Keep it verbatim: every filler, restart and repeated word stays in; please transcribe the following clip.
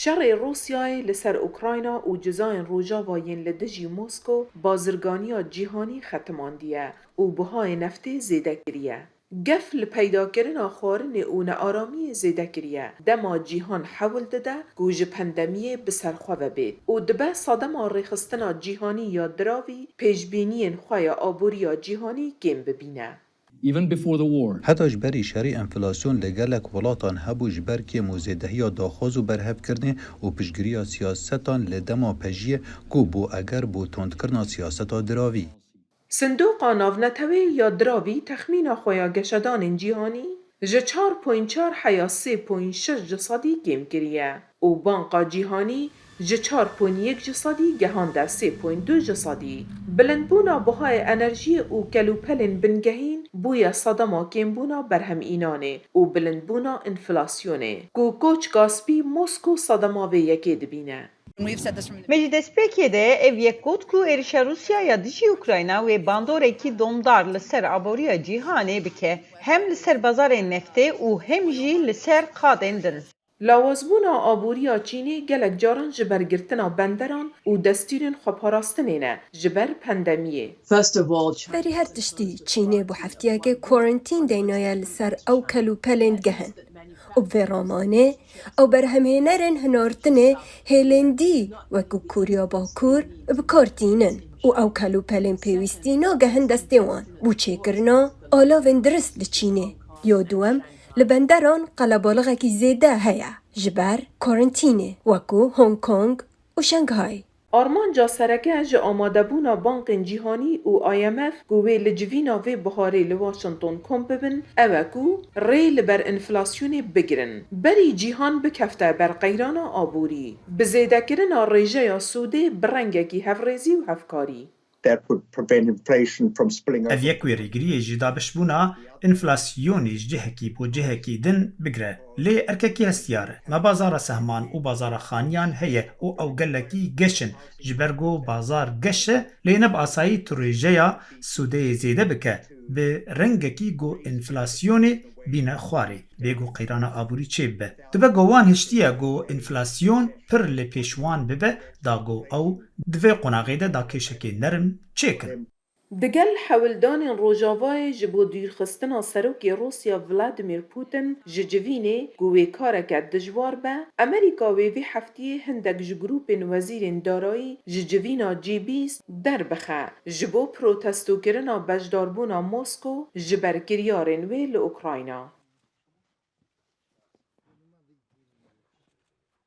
Şerê Rûsyayê li ser Ukrayna û cizayên Rojava yên li dijî Moskow bazirganiya cîhanî xetimandiye û bihayê neftê zêde kiriye. Gef li peydakirina xwarinê û nearamiyê zêde kiriye. Dema cîhan hewl dide ku ji pandemiyê bi ser xwe ve bêt û dibe sedema rêxistina cîhanî ya diravî pêşbîniyên xwe ya aboriya cîhanî kêm bibîne. Even before the war. Heta ji berî şerî enflasyon li gelek welatan hebû ji ber kêm û zêdehiya daxwaz û berhevkirinê û piştgiriya siyasetan li dema pejiyê ku bû eger bo tundkirina siyaseta diravî. Sindoqa Navneteweyê ya Diravî texmîna xwe ya geşedanên cîhanî ji çar point çar heya sê point şeş ji sedî kêm kiriye û Banka Cîhanî ji çar point yek ji sedî gehande sê point du ji sedî. Bilindbûna bihayê enerjiyê û kelûpelên bingehîn bûye sedema kêmbûna berhemînanê û bilindbûna enflasyonê, ku koçka spî Moskow sedema vê yekê dibîne. Me ji destpêkê de ev yek got ku êrişa Rûsya ya dijî Ukrayna wê bandorekî domdar li ser aboriya cîhanê bike, hem li ser bazarên neftê û hem jî li ser qadên din. Lawazbûna aboriya Çînê gelek caran ji ber girtina benderan û destûrên xweparastinê ne, ji ber pandemiyê. Berî her tiştî, Çînê bo heftiyekê kwarantîn deynaye li ser ew kelûpelên digehin û bi vê ramanê ew berhemhênerên hinartinê hêlên dî wekû Kûriya Bakur bi kar tînin û ew kelûpelên pêwîstî nagehin destê wan bo çêkirina alavên dirist li Çînê. Ya duwem, li benderan qelebalixekî zêde heye ji ber kwarantînê wekû Hong Kong û Şanghay. Armanca sereke ji amadebûna Bankên Cîhanî û IMF ku wê li civîna vê biharê li Washington kom bibin, ew e ku rê li ber enflasyonê bigirin, berî cîhan bikefte ber qeyrana aborî, bi zêdekirina rêjeya sûdê bi rengekî hevrêzî û hevkarî. That would prevent inflation from spilling over. Ev yek wê rêgiriyê ji dabişbûna enflasyonê ji cihekî bo cihekî din bigire. Lê erkekî hestiyar e. Me bazara sehman û bazara xaniyan heye û ew gelekî geş in. Ji ber ku bazar geş e, lê ne bi asayî tu rêjeya sûdeyê zêde bike, bi rengekî ku enflasyonê bîne xwarê, bê ku qeyrana aborî çêbibe. Dibe ku wan hiştiye ku enflasyon pir li pêş wan bibe, da ku ew di vê qonaxê de da kêşekê nerm çêkin. Digel hewldanên Rojavayê ji bo dûrxistina Serokê Rûsya Vladimir Putin ji civînê ku wê kareke dijwar be, Amerîka wê vê heftiyê hindek ji grûpên wezîrên darayî ji civîna G bîst derbixe, ji bo protestokirina beşdarbûna Moskow ji ber kiryarên wê li Ukrayna.